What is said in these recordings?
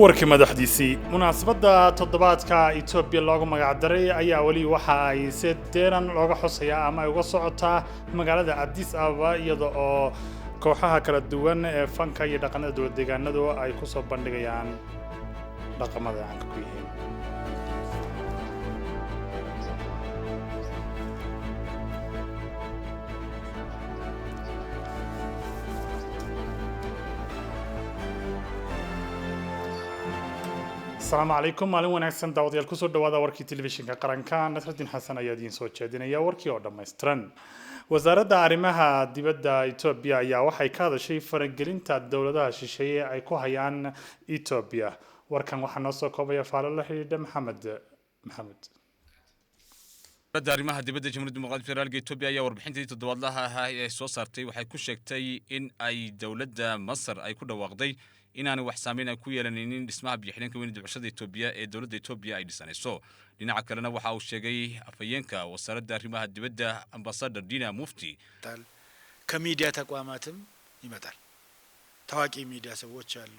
Warkii madaxdiisii. Munaasabadda toddobaadka Etoobiya loogu magacdaray ayaa weli waxa ay si deeran looga xusayaa ama ay uga socotaa magaalada Addis Ababa, iyada oo kooxaha kala duwan ee fanka iyo dhaqanada dowlad deegaanadu ay kusoo bandhigayaan dhaqamada caanka ku yihiin. Asalaamu calaykum, maalin wanaagsan daawadayaal, kusoo dhawaada warkii telefishinka qaranka. Nasruddin Xasan ayaa idiin soo jeedinaya warkii oo dhammaystiran. Wasaaradda arrimaha dibadda Etoobiya ayaa waxay ka hadashay faragelinta dowladaha shisheeye ay ku hayaan Etoobiya. Warkan waxaa noo soo koobaya faalo la xidhiidha Maxamed Maxamed. Wasaaradda arrimaha dibadda Jamhuuriyadda Dimuqraadiga Federaalka Etoobiya ayaa warbixintii toddobaadlaha ahaa ee soo saartay waxay ku sheegtay in ay dowladda Masar ay ku dhawaaqday inaanay wax saameyn ay ku yeelanaynin dhismaha biyo-xidheenka weyn dibcashada Etoobiya ee dowladda Etoobiya ay dhisanayso. Dhinaca kalena waxa uu sheegay afhayeenka wasaaradda arrimaha dibadda, Ambasador Dina Mufti, ከሚዲያ ተቋማትም ይመጣል። ታዋቂ ሚዲያ ሰዎች አሉ።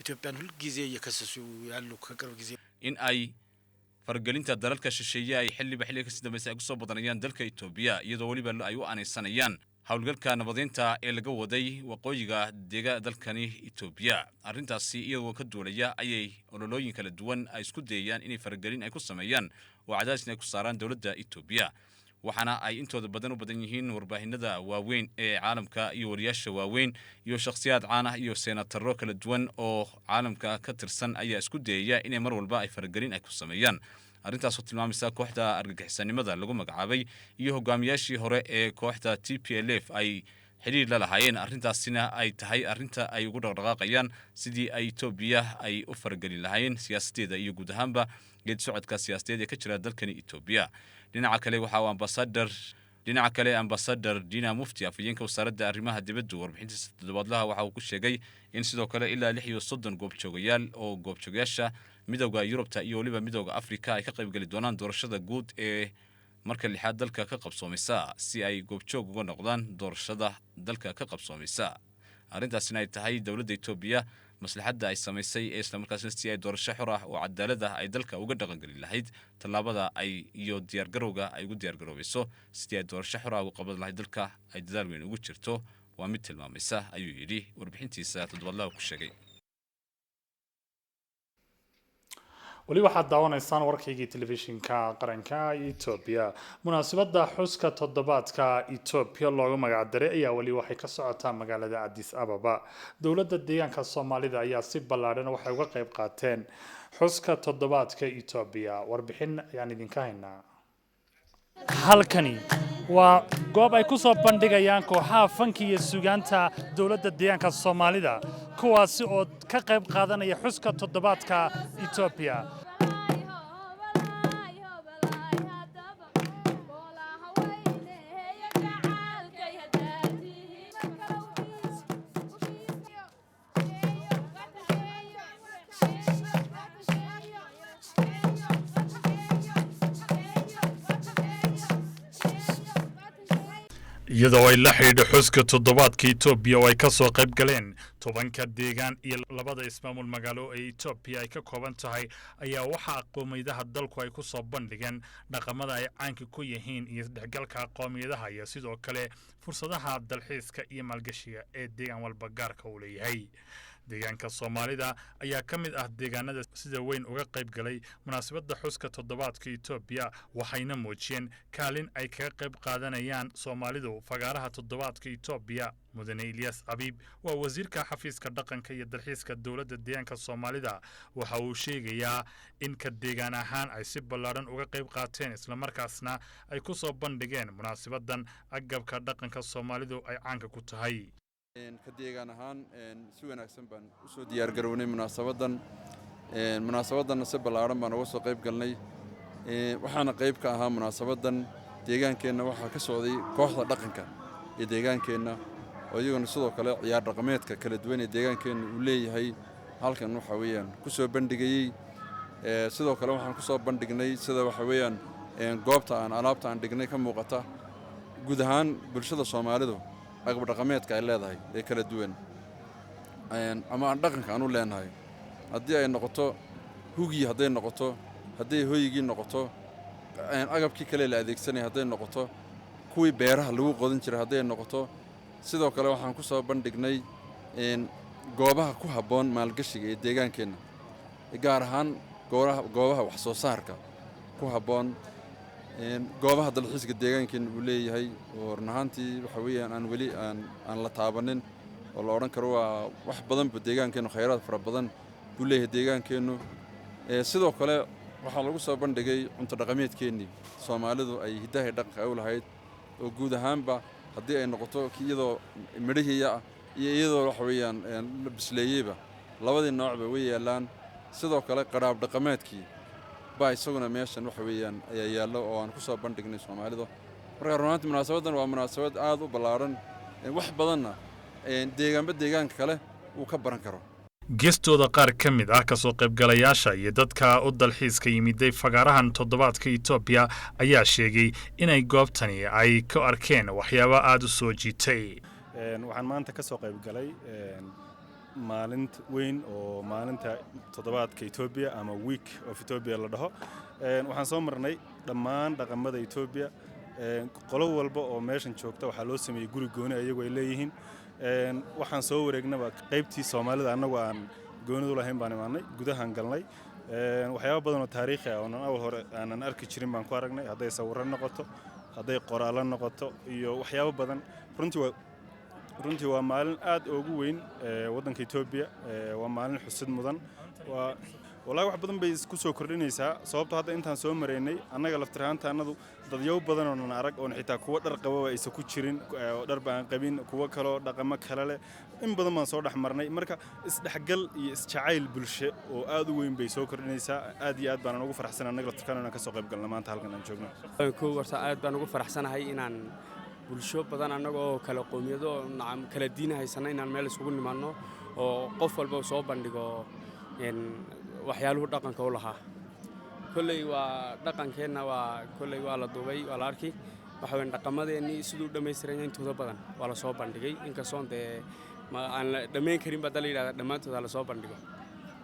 ኢትዮጵያን ሁልጊዜ እየከሰሱ ያሉ ከቅርብ ጊዜ in ay faragelinta dalalka shisheeye ay xilliba xilliga kasii dambaysa ay kusoo badanayaan dalka Etoobiya, iyadoo weliba ay u aanaysanayaan howlgalka nabadeynta ee laga waday waqooyiga dega dalkani Etoobiya. Arrintaasi iyagoo ka duulaya ayay ololooyin kala duwan ay isku dayayaan inay faragelin ay ku sameeyaan oo cadaadisna ay ku saaraan dowladda Etoobiya, waxaana ay intooda badan u badan yihiin warbaahinada waaweyn ee caalamka iyo wariyaasha waaweyn iyo shakhsiyaad caan ah iyo seenataro kala duwan oo caalamka ka tirsan ayaa isku dayaya inay mar walba ay faragelin ay ku sameeyaan. Arrintaasoo tilmaamaysa kooxda argagixisanimada lagu magacaabay iyo hogaamiyaashii hore ee kooxda TPLF ay xidhiir la lahaayeen, arrintaasina ay tahay arrinta ay ugu dhaqdhaqaaqayaan sidii ay Etoobiya ay u faragelin lahaayeen siyaasadeeda iyo guud ahaanba geed socodka siyaasadeed ee ka jira dalkani Etoobiya. Dhinaca kale waxa uu ambasador dhinaca kale Ambasador Dina Mufti, afhayeenka wasaaradda arrimaha dibaddu, warbixintiisa toddobaadlaha waxa uu ku sheegay in sidoo kale ilaa 36 goobjoogayaal oo goobjoogayaasha Midowda Yurubta iyo weliba Midowda Afrika ay ka qaybgeli doonaan doorashada guud ee marka lixaad dalka ka qabsoomaysa, si ay goobjoog uga noqdaan doorashada dalka ka qabsoomaysa. Arrintaasina ay tahay dowladda Etoobiya maslaxadda ay samaysay ee islamarkaasna si ay doorasho xor ah oo cadaalad ah ay dalka uga dhaqangelin lahayd, tallaabada ay iyo diyaargarowga ay ugu diyaargaroobayso sidii ay doorasho xor ah uga qaban lahayd dalka ay dadaal weyn ugu jirto waa mid tilmaamaysa, ayuu yidhi warbixintiisa toddobaadlaha ku sheegay. Weli waxaad daawanaysaan warkaygii telefishinka qaranka Etoobiya. Munaasabadda xuska toddobaadka Etoobiya loogu magacdaray ayaa weli waxay ka socotaa magaalada Addis Ababa. Dowladda deegaanka Soomaalida ayaa si ballaadhan waxay uga qayb qaateen xuska toddobaadka Etoobiya. Warbixin ayaan idinka haynaa. Halkani waa goob ay ku soo bandhigayaan kooxaha fanka iyo sugaanta dowladda deegaanka Soomaalida, kuwaasi oo ka qayb qaadanaya xuska toddobaadka Etoobiya. Iyadoo ay la xidhiidho xuska toddobaadka Etoobiya oo ay ka soo qayb galeen 10ka deegaan iyo labada ismaamul magaalo ee Etoobiya ay ka kooban tahay, ayaa waxaa qowmiyadaha dalku ay ku soo bandhigeen dhaqamada ay caanka ku yihiin iyo isdhexgalka qowmiyadaha iyo sidoo kale fursadaha dalxiiska iyo maalgashiga ee deegaan walba gaarka uu leeyahay. Deegaanka Soomaalida ayaa ka mid ah deegaanada sida weyn uga qayb galay munaasabadda xuska toddobaadka Etoobiya, waxayna muujiyeen kaalin ay kaga qayb qaadanayaan Soomaalidu fagaaraha toddobaadka Etoobiya. Mudane Ilyas Abiib waa wasiirka xafiiska dhaqanka iyo dalxiiska dowladda deegaanka Soomaalida. Waxa uu sheegayaa in ka deegaan ahaan ay si ballaadhan uga qayb qaateen, islamarkaasna ay ku soo bandhigeen munaasabadan agabka dhaqanka Soomaalidu ay caanka ku tahay. Ka deegaan ahaan si wanaagsan baan usoo diyaargarownay munaasabadan. Munaasabaddanna si ballaadhan baan uga soo qayb galnay. Waxaana qayb ka ahaa munaasabaddan deegaankeenna waxaa ka socday kooxda dhaqanka ee deegaankeenna, oo iyaguna sidoo kale ciyaar dhaqameedka kala duwan ee deegaankeenna uu leeyahay halkan waxa weeyaan ku soo bandhigayey. Sidoo kale waxaan ku soo bandhignay, sida waxa weeyaan goobta aan alaabta aan dhignay ka muuqata, guud ahaan bulshada Soomaalidu agab dhaqameedka ay leedahay ee kala duwan ama aan dhaqanka aan u leenahay. Haddii ay noqoto hugii, hadday noqoto, hadday hoygii noqoto, agabkii kale la adeegsanaya hadday noqoto, kuwii beeraha lagu qodan jiray hadday noqoto. Sidoo kale waxaan ku soo bandhignay goobaha ku habboon maalgashiga ee deegaankeenna, gaar ahaan goobaha wax soo saarka ku habboon, goobaha dalxiiska deegaankeenna uu leeyahay, oo run ahaantii waxa weeyaan aan weli aan la taabanin, oo la odhan karo waa wax badan bu deegaankeennu, khayraad fara badan buu leeyahay deegaankeennu. Sidoo kale waxaa lagu soo bandhigay cunto dhaqameedkeennii Soomaalidu ay hiddaha dhaqanka u lahayd, oo guud ahaanba haddii ay noqoto iyadoo midhihiiya ah iyo iyadoo waxa weeyaan la bisleeyeyba, labadii noocba way yaallaan. Sidoo kale qadhaab dhaqameedkii baa isaguna meeshan waxa weeyaan ayaa yaallo oo aan ku soo bandhignay Soomaalida. Marka run ahaantii munaasabaddan waa munaasabad aad u ballaaran, wax badanna deegaanba deegaanka kale uu ka baran karo. Geestooda, qaar ka mid ah kasoo qaybgalayaasha iyo dadka u dalxiiska yimiday fagaarahan toddobaadka Etoobiya ayaa sheegay inay goobtani ay ka arkeen waxyaabo aada u soo jiitay. Waxaan maanta ka soo qayb galay maalint weyn oo maalinta toddobaadka Etoobiya ama Week of Ethiopia la dhaho. Waxaan soo marnay dhammaan dhaqamada Etoobiya. Qolo walba oo meeshan joogta waxaa loo sameeyey guri gooni ayagu ay leeyihiin. Waxaan soo wareegnaba qaybtii Soomaalida annagu aan goonidu lahayn baan imaanay, gudahaan galnay. Waxyaabo badan oo taariikhi ah oonan awal hore aanan arki jirin baan ku aragnay, hadday sawirro noqoto, hadday qoraallo noqoto iyo waxyaabo badan. Runtii waa maalin aad ugu weyn waddanka Etoobiya, waa maalin xusid mudan. Waa wallahi wax badan bay isku soo kordhinaysaa, sababto hadda intaan soo maraynay annaga laftir ahaanta annadu dadyow badan oonan arag, oon xitaa kuwa dhar qababa aysan ku jirin, oo dharba aan qabin, kuwo kaloo dhaqamo kale leh in badan baan soo dhex marnay. Marka isdhexgal iyo isjacayl bulshe oo aad u weyn bay soo kordhinaysaa. Aad iyo aad baanan ugu faraxsan annaga laftirkaan inaan ka soo qayb galna maanta halkan aan joogno. Kow, horta aad baan ugu faraxsanahay inaan bulsho badan annagoo kala qowmiyado, nacam, kala diin haysana inaan meel isugu nimaanno oo qof walba soo bandhigo waxyaaluhu dhaqanka u lahaa. Kolley waa dhaqankeenna, waa kolley waa la duubay, waa la arki. Waxa weyn dhaqamadeennii siduu dhammaystiran yahay intooda badan waa la soo bandhigay, inkastoon dee ma aan la dhammayn karin ba hadda la yidhahda dhammaantooda la soo bandhigo.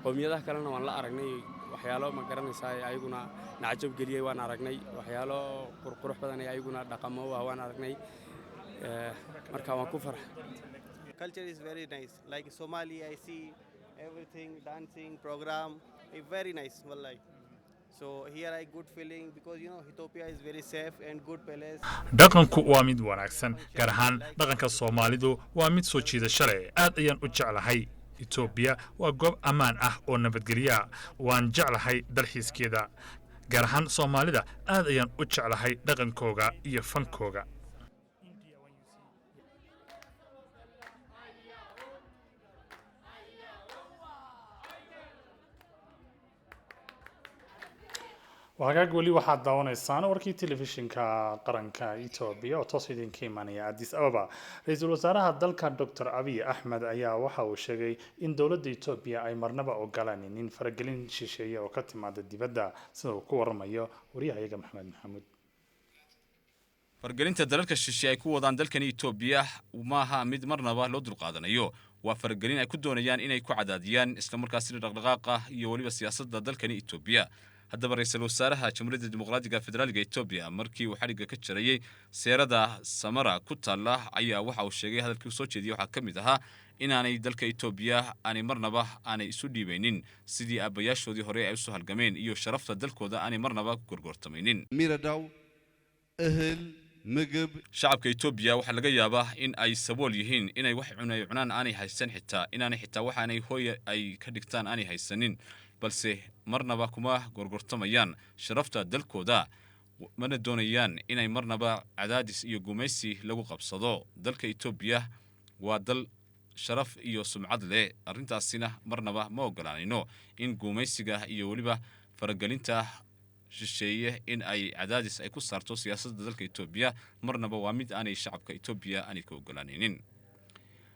Qowmiyadaha kalena waan la aragnay waxyaalo, ma garanaysaa, ayaguna nacajab geliyey waan aragnay, waxyaalo qurqurux badan ee ayaguna dhaqamo ah waan aragnay. Marka waan ku farx Culture is very nice. Like Somali, I see everything, dancing, program, very nice, wallahi. So here I good feeling because Ethiopia is very safe and good place. Dhaqanku waa mid wanaagsan, gaar ahaan dhaqanka Soomaalidu waa mid soo jiidasho leh. Aad ayaan u jeclahay. Etoobiya waa goob ammaan ah oo nabadgelya. Waan jeclahay dalxiiskeeda, gaar ahaan Soomaalida aad ayaan u jeclahay dhaqankooga iyo fankooga. Hagaag, weli waxaad daawanaysaan warkii Telefishinka Qaranka Etoobiya oo toos idinka imanaya Addis Ababa. Ra-iisul wasaaraha dalka, Doctor Abiy Axmed, ayaa waxa uu sheegay in dowladda Etoobiya ay marnaba ogolaaninin faragelin shisheeye oo ka timaada dibadda, sida uu ku waramayo wariyahayaga Maxamed Maxamuud. Faragelinta dalalka shishe ay ku wadaan dalkani Etoobiya maaha mid marnaba loo dulqaadanayo. Waa faragelin ay ku doonayaan inay ku cadaadiyaan islamarkaasina dhaqdhaqaaqa iyo weliba siyaasadda dalkani Etoobiya. Haddaba ra-iisul wasaaraha Jamhuuriyadda Dimuqraadiga Federaaliga Etoobiya markii uu xadhigga ka jarayey seerada Samara ku taalla ayaa waxa uu sheegay, hadalkii uu soo jeediyey waxaa ka mid ahaa inaanay dalka Etoobiya aanay marnaba aanay isu dhiibaynin, sidii aabbayaashoodii hore ay usoo halgameen iyo sharafta dalkooda aanay marnaba ku gorgortamaynin. የሚረዳው እህል ምግብ Shacabka Etoobiya waxaa laga yaabaa in ay sabool yihiin, inay wax cunay cunaan aanay haysan, xitaa inaanay xitaa waxaanay hooy ay ka dhigtaan aanay haysanin, balse marnaba kuma gorgortamayaan sharafta dalkooda, mana doonayaan inay marnaba cadaadis iyo gumaysi lagu qabsado. Dalka Etoobiya waa dal sharaf iyo sumcad leh, arrintaasina marnaba ma ogolaanayno in gumaysiga iyo weliba faragelinta shisheeye in ay cadaadis ay ku saarto siyaasadda dalka Etoobiya. Marnaba waa mid aanay shacabka Etoobiya aanay ka ogolaanaynin.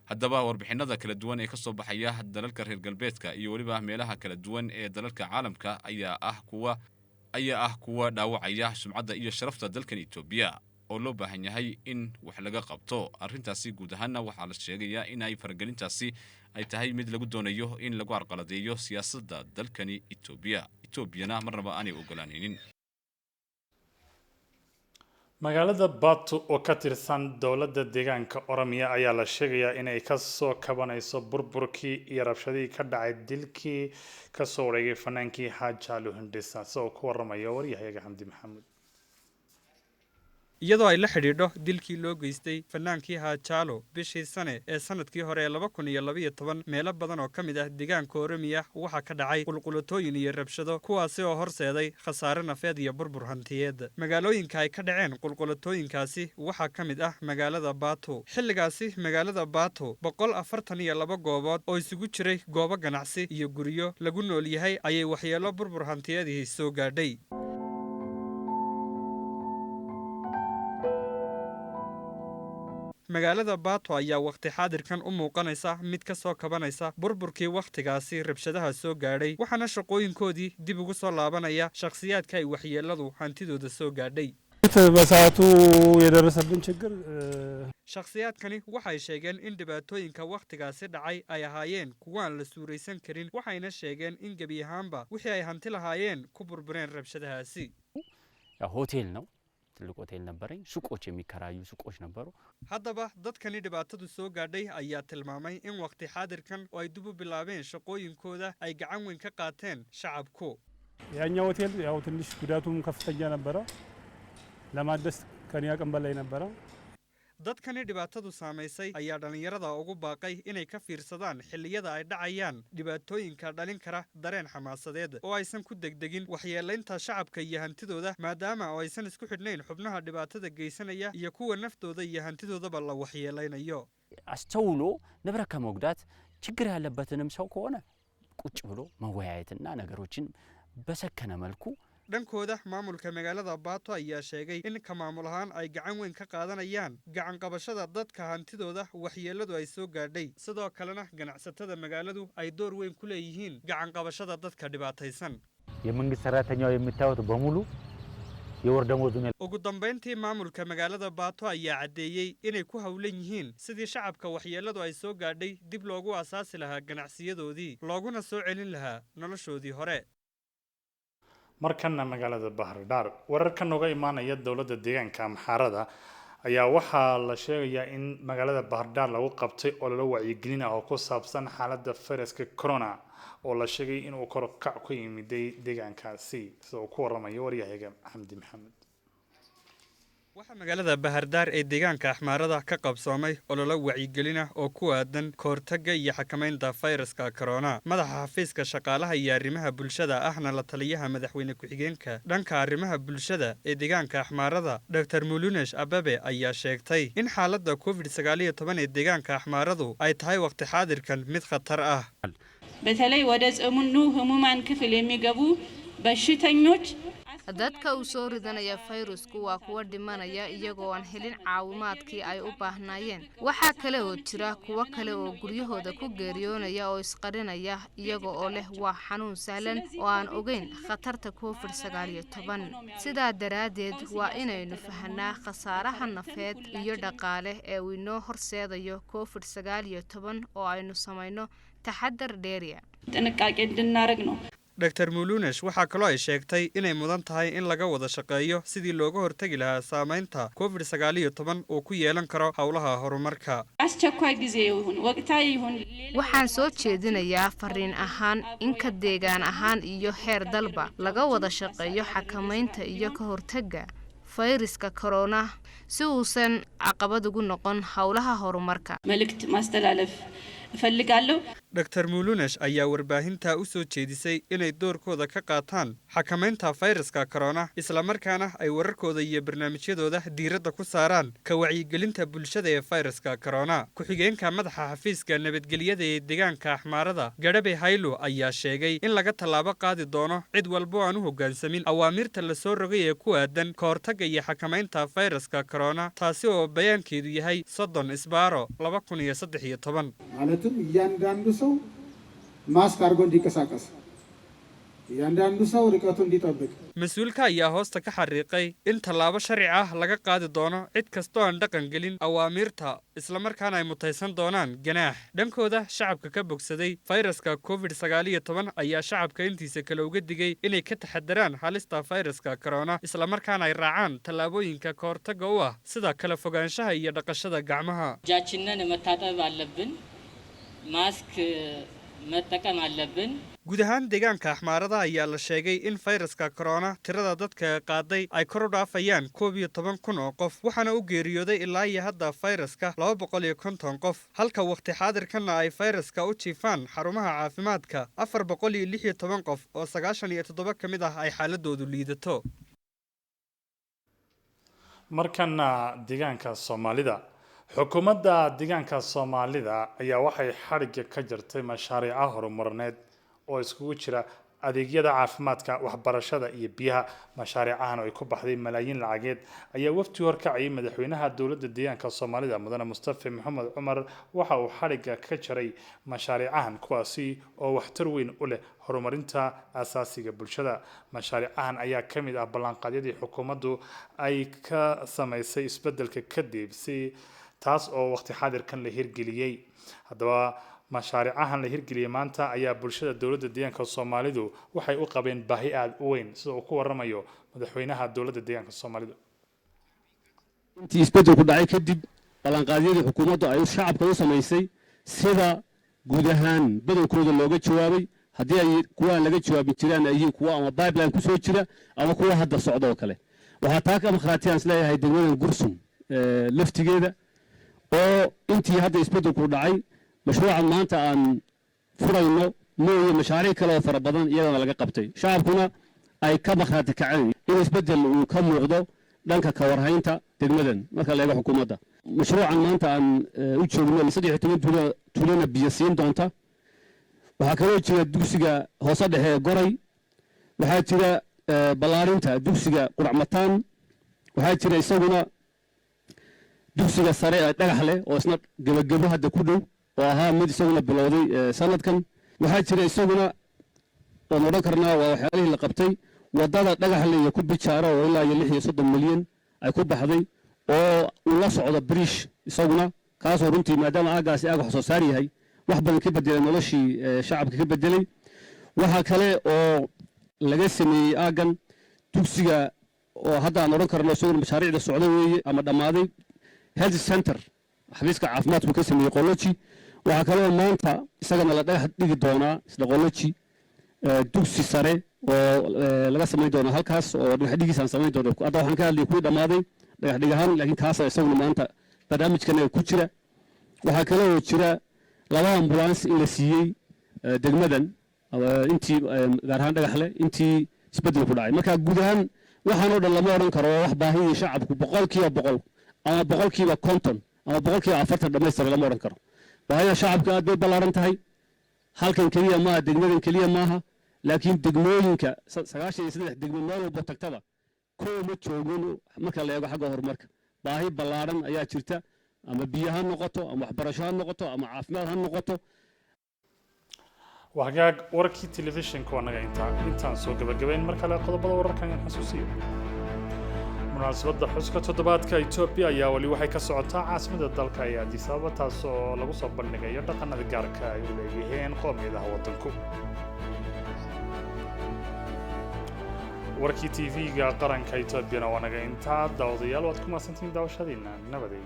Haddaba warbixinada kala duwan ee ka soo baxaya dalalka reer galbeedka iyo weliba meelaha kala duwan ee dalalka caalamka ayaa ah kuwa dhaawacaya sumcadda iyo sharafta dalkan Etoobiya, oo loo baahan yahay in wax laga qabto arrintaasi. Guud ahaanna waxaa la sheegayaa in ay faragelintaasi ay tahay mid lagu doonayo in lagu arqaladeeyo siyaasadda dalkani Etoobiya, Etoobiyana marnaba aanay ogolaanaynin. Magaalada Batu oo ka tirsan dowladda deegaanka Oromiya ayaa la sheegayaa inay kasoo kabanayso burburkii iyo rabshadihii ka dhacay dilkii kasoo wareegay fanaankii Haacaaluu Hundeessaa, isagoo ku waramaya waryahayaga Xamdi Maxamuud. Iyadoo ay la xidhiidho dilkii loo geystay fanaankii Haajaalo bishii sane ee sanadkii hore ee 2012, meelo badan oo ka mid ah deegaanka Oromiya waxaa ka dhacay qulqulatooyin iyo rabshado, kuwaasi oo horseeday khasaare nafeed iyo burbur hantiyeed. Magaalooyinka ay ka dhaceen qulqulatooyinkaasi waxaa ka mid ah magaalada Baato. Xilligaasi magaalada Baato 142 goobood oo isugu jiray goobo ganacsi iyo guryo lagu nool yahay ayay waxyeelo burbur hantiyeedihii soo gaadhay. Magaalada Baato ayaa wakhti xaadirkan u muuqanaysa mid ka soo kabanaysa burburkii wakhtigaasi rabshadaha soo gaadhay, waxaana shaqooyinkoodii dib ugu soo laabanaya shakhsiyaadka ay waxyeeladu hantidooda soo gaadhay. በሰዓቱ የደረሰብን ችግር Shakhsiyaadkani waxay sheegeen in dhibaatooyinka wakhtigaasi dhacay ay ahaayeen kuwaan la suuraysan karin, waxayna sheegeen in gebi ahaanba wixii ay hanti lahaayeen ku burbureen rabshadahaasi. ሆቴል ነው፣ ትልቅ ሆቴል ነበረኝ። ሱቆች የሚከራዩ ሱቆች ነበሩ። Haddaba dadkani dhibaatadu soo gaadhay ayaa tilmaamay in wakhti xaadirkan oo ay dib u bilaabeen shaqooyinkooda ay gacan weyn ka qaateen shacabku. ያኛው ሆቴል ያው ትንሽ ጉዳቱም ከፍተኛ ነበረ። ለማደስ ከኔ አቅም በላይ ነበረ። Dadkani dhibaatadu saamaysay ayaa dhallinyarada ugu baaqay inay ka fiirsadaan xilliyada ay dhacayaan dhibaatooyinka dhalin kara dareen xamaasadeed oo aysan ku degdegin waxyeelaynta shacabka iyo hantidooda, maadaama oo aysan isku xidhnayn xubnaha dhibaatada geysanaya iyo kuwa naftooda iyo hantidoodaba la waxyeelaynayo. አስተውሎ ንብረት ከመጉዳት ችግር ያለበትንም ሰው ከሆነ ቁጭ ብሎ መወያየትና ነገሮችን በሰከነ መልኩ Dhankooda maamulka magaalada Baato ayaa sheegay in ka maamul ahaan ay gacan weyn ka qaadanayaan gacan qabashada dadka hantidooda waxyeeladu ay soo gaadhay, sidoo kalena ganacsatada magaaladu ay door weyn ku leeyihiin gacan qabashada dadka dhibaataysan. የመንግስት ሰራተኛው የምታዩት በሙሉ የወር ደመወዙን Ugu dambayntii maamulka magaalada Baato ayaa caddeeyey inay ku howlan yihiin sidii shacabka waxyeeladu ay soo gaadhay dib loogu asaasi lahaa ganacsiyadoodii, looguna soo celin lahaa noloshoodii hore. Markana magaalada Bahardhaar, wararka nooga imaanaya dowladda deegaanka Amxaarada ayaa waxaa la sheegayaa in magaalada Bahardhaar lagu qabtay ololo wacyigelin ah oo ku saabsan xaaladda fayraska corona oo la sheegay inuu kor u kac ku yimiday deegaankaasi, sida uu ku waramayo waryahayaga Xamdi Maxamed. Waxaa magaalada Bahardaar ee deegaanka Axmaarada ka qabsoomay ololo wacyigelin ah oo ku aadan kahortagga iyo xakamaynta fayraska corona. Madaxa xafiiska shaqaalaha iyo arrimaha bulshada, ahna la taliyaha madaxweyne ku-xigeenka dhanka arrimaha bulshada ee deegaanka Axmaarada, Dr Mulunesh Ababe, ayaa sheegtay in xaaladda COVID-19 ee deegaanka Axmaaradu ay tahay waqti xaadirkan mid khatar ah. በተለይ ወደ ጽኑ ህሙማን ክፍል የሚገቡ በሽተኞች Dadka uu soo ridanaya fayrasku waa kuwa dhimanaya iyagoo aan helin caawimaadkii ay u baahnaayeen. Waxaa kale oo jira kuwo kale oo guryahooda ku geeriyoonaya oo isqarinaya iyaga oo leh waa xanuun sahlan oo aan ogeyn khatarta COVID-19. Sidaa daraaddeed waa inaynu fahanaa khasaaraha nafeed iyo dhaqaale ee uu inoo horseedayo COVID-19 oo aynu samayno taxadar dheeriya. ጥንቃቄ እንድናደርግ ነው። Dr Mulunesh waxaa kaloo ay sheegtay inay mudan tahay in laga wada shaqeeyo sidii looga hortegi lahaa saamaynta COVID-19 uu ku yeelan karo howlaha horumarka. አስቸኳይ ጊዜ ይሁን ወቅታዊ ይሁን Waxaan soo jeedinayaa fariin ahaan in ka deegaan ahaan iyo heer dalba laga wada shaqeeyo xakamaynta iyo ka hortagga fayraska corona si uusan caqabad ugu noqon howlaha horumarka. መልእክት ማስተላለፍ እፈልጋለሁ። Dr Mulunesh ayaa warbaahinta u soo jeedisay inay doorkooda ka qaataan xakamaynta fayraska corona, islamarkaana ay wararkooda iyo barnaamijyadooda diiradda ku saaraan ka wacyigelinta bulshada ee fayraska corona. Ku-xigeenka madaxa xafiiska nabadgelyada ee deegaanka Axmaarada, Gadhabe Haylo, ayaa sheegay in laga tallaabo qaadi doono cid walbo aan u hoggaansamin awaamirta lasoo rogay ee ku aadan ka hortagga iyo xakamaynta fayraska corona, taasi oo bayaankeedu yahay 30/2013. ማለትም እያንዳንዱ ሰው ማስክ አድርጎ እንዲንቀሳቀስ እያንዳንዱ ሰው ርቀቱ እንዲጠብቅ Mas-uulka ayaa hoosta ka xariiqay in tallaabo sharci ah laga qaadi doono cid kastoo aan dhaqan gelin awaamiirta, islamarkaana ay mutaysan doonaan ganaax. Dhankooda, shacabka ka bogsaday fayraska COVID-19 ayaa shacabka intiisa kale uga digay inay ka taxadaraan halista fayraska corona, islamarkaana ay raacaan tallaabooyinka ka hortagga u ah, sida kala fogaanshaha iyo dhaqashada gacmaha. እጃችንን መታጠብ አለብን። ማስክ መጠቀም አለብን። Guud ahaan deegaanka Axmaarada ayaa la sheegay in fayraska corona tirada dadka qaaday ay kor u dhaafayaan 11,000 oo qof, waxaana u geeriyooday ilaa iyo hadda fayraska 250 qof, halka waqti xaadirkanna ay fayraska u jiifaan xarumaha caafimaadka 416 qof, oo 97 ka mid ah ay xaaladoodu liidato. Markana deegaanka Soomaalida. Xukuumadda deegaanka Soomaalida ayaa waxay xadhigga ka jartay mashaariica horumarineed oo iskugu jira adeegyada caafimaadka, waxbarashada iyo biyaha. Mashaariicahan oo ay ku baxday malaayiin lacageed ayaa wafdi horkacayay madaxweynaha dowladda deegaanka Soomaalida, Mudane Mustafa Maxamed Cumar, waxa uu xadhigga ka jaray mashaariicahan, kuwaasi oo waxtar weyn u leh horumarinta asaasiga bulshada. Mashaariicahan ayaa ka mid ah ballanqaadyadii xukuumaddu ay ka samaysay isbeddelka kadib, si taas oo waqti xaadirkan la hirgeliyey. Haddaba, mashaariicahan la hirgeliyey maanta ayaa bulshada dowladda deegaanka Soomaalidu waxay u qabeen baahi aada u weyn, sida uu ku waramayo madaxweynaha dowladda deegaanka Soomaalidu. Intii isbeddelku dhacay kadib, ballanqaadyadii xukuumaddu ay shacabka u samaysay sida guud ahaan badankooda looga jawaabay, haddii ay kuwa aan laga jawaabin jiraan ay yihiin kuwa ama pipeline ku soo jira ama kuwa hadda socda oo kale. Waxaa taa ka markhaatiyaan isleeyahay degmadan Gursum laftigeeda, oo intii hadda isbeddelku dhacay mashruucan maanta aan furayno mooye mashaariic kale oo fara badan iyadana laga qabtay, shacabkuna ay ka markhaati kaceen in isbeddel uu ka muuqdo dhanka ka warhaynta degmadan marka la eego xukuumadda. Mashruucan maanta aan u joogno 13 tuulo tuulana biyo siin doonta. Waxaa kaloo jira dugsiga hoose dhexe ee Goray, waxaa jira ballaarinta dugsiga Quracmataan, waxaa jira isaguna dugsiga sare ee Dhagax leh oo isna gebagebo hadda ku dhow, oo ahaa mid isaguna bilowday sanadkan. Waxaa jira isaguna oon odhan karnaa waa waxyaalihii la qabtay waddada Dhagaxle iyo ku Bijaaro, oo ilaa iyo 36 milyan ay ku baxday, oo uu la socdo bridge isaguna, kaasoo runtii maadaama aaggaasi aag wax soo saar yahay wax badan ka bedelay noloshii shacabka ka bedelay. Waxaa kale oo laga sameeyey aaggan dugsiga oo hadda aan odhan karno isaguna mashaariicda socda weeye ama dhammaaday, health center xafiiska caafimaadku ka sameeyey Qoloji. Waxaa kaloo maanta isagana la dhagax dhigi doonaa isla Qoloji dugsi sare oo laga samayn doono halkaas, oo dhagax dhigiis aan samayn doono. Hadda waxaan ka hadlayay kuwii dhammaaday dhagax dhig ahaan, laakiin kaasa isaguna maanta barnaamijkan ku jira. Waxaa kale oo jira laba ambulance in la siiyey degmadan intii gaar ahaan Dhagaxle intii isbeddelku dhacay. Marka guud ahaan waxaan oo dhan lama odhan karo waa wax baahidii shacabku 100% ama 50% ama 40% dhammaystira, lama odhan karo. Baahida shacabka aad bay ballaaran tahay. Halkan keliya maaha, degmadan keliya maaha, laakiin degmooyinka 93 degmo meel walba tagtaba kow ma joogin marka la eego xagga horumarka. Baahi ballaaran ayaa jirta, ama biyo ha noqoto, ama waxbarasho ha noqoto, ama caafimaad ha noqoto. Waa hagaag, warkii telefishinka waa naga intaa. Intaan soo gabagabayn, mar kale qodobada wararkan aan xasuusiyo. Munaasabadda xuska toddobaadka Etoobiya ayaa weli waxay ka socotaa caasimadda dalka ee Addis Ababa, taas oo lagu soo bandhigayo dhaqanada gaarka ay u leeyihiin qoomiyadaha waddanku. Warkii TV-ga qaranka Etoobiyana waa naga intaa. Daawadayaal, waad ku mahadsantihiin daawashadiina. Nabaday.